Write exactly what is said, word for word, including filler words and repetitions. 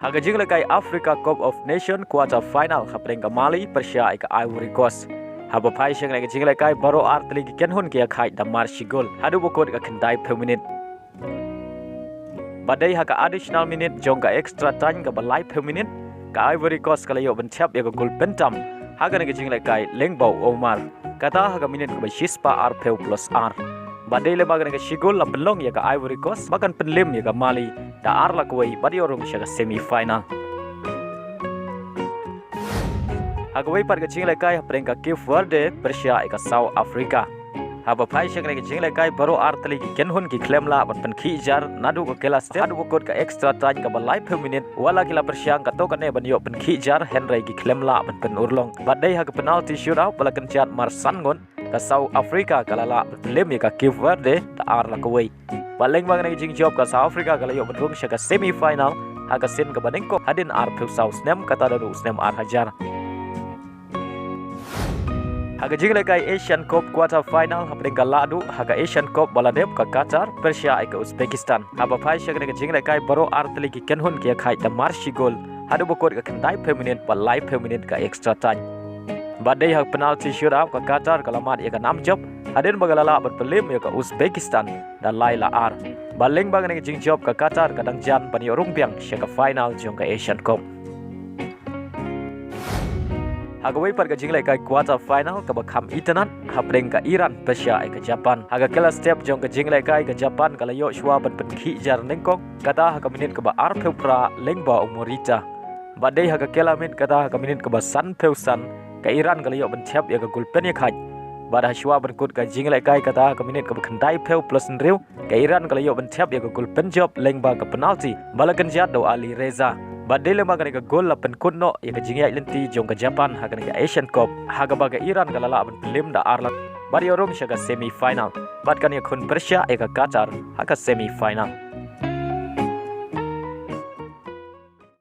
Ha ka jinglehkai Africa Cup of Nation quarter final hapdeng ka Mali pyrshah ïa ka Ivory Coast. Haba phai sha kane ka jinglehkai baroh artylli ki kynhun ki ïakhaid da mar shi gol haduh ba kut ka khyndai phew minit. Bad dei ha ka additional minute jong ka extra time kaba lai phew minit, ka Ivory Coast ka la ïoh ban thep ïa ka gol pyntam ha kane ka jinglehkai lyngba u Omar. Kata ha ka minit kaba shispah arphew plus ar. Bad dei lyngba kane ka shi gol la pynlong ïa ka Ivory Coast ba kan pynlem ïa ka Mali da ar la kawei bad ïoh rung sha ka semi final. Ha kawei pat ka jinglehkai hapdeng ka Cape Verde pyrshah ïa ka South Africa. Haba phai sha kane ka jinglehkai baroh artylli ki kynhun ki khlem lah ban pynkhih jar naduh ka kela step haduh ba kut ka extra time kaba lai phew minit, wat la ki la pyrshang katto katne ban ïoh pynkhih jar hynrei ki khlem lah ban pynurlong. Bad dei ha ka penalty shootout ba la kynjat mar san ngut, ka South Africa ka la lah ban pynlem ïa ka Cape Verde da ar la kawei. Bad lyngba kane ka jingjop ka South Africa ka la ïoh ban rung sha ka semi final ha ka sien kaba nyngkong hadien arphew saw snem, kata naduh u snem ar hajar. Ha ka jinglehkai Asian Cup quarter final hapdeng ka lahduh ha ka Asian Cup ba la dep, ka Qatar pyrshah ïa ka Uzbekistan. Haba phai sha kane ka jinglehkai baroh artylli ki kynhun ki ïakhaid da mar shi gol haduh ba kut ka khyndai phew minit bad lai phew minit ka extra time. Bad dei ha ka penalty shootout ka Qatar ka la mad ïa ka nam jop hadien ba ka la lah ban pynlem ïa ka Uzbekistan da lai la ar. Bad lyngba kane ka jingjop ka Qatar ka dang jan ban ïoh rung biang sha ka final jong ka Asian Cup. Ha kawei pat ka jinglehkai quarter final kaba kham itynnad hapdeng ka Iran pyrshah ïa ka Japan. Ha ka kela step jong ka jinglehkai ka Japan ka la ïoh shuwa ban pynkhih jar nyngkong, kata ha ka minit kaba arphew phra lyngba u Morita. Bad dei ha ka kela minit, kata ha ka minit kaba sanphew san, ka Iran ka la ïoh ban thep ïa ka gol pynïakhaid. Bad ha shuwa ban kut ka jinglehkai, kata ha ka minit kaba khyndaiphew plus hynriew, ka Iran ka la ïoh ban thep ïa ka gol pynjop lyngba ka penalty ba la kynjat da u Ali Reza. Bad dei lyngba kane ka gol la pynkut noh ïa ka jingïaid lynti jong ka Japan ha kane ka Asian Cup, ha kaba ka Iran ka la lah ban pynlem da ar la, bad ïoh rung sha ka semi final bad kan ïakhun pyrshah ïa ka Qatar ha ka semi final.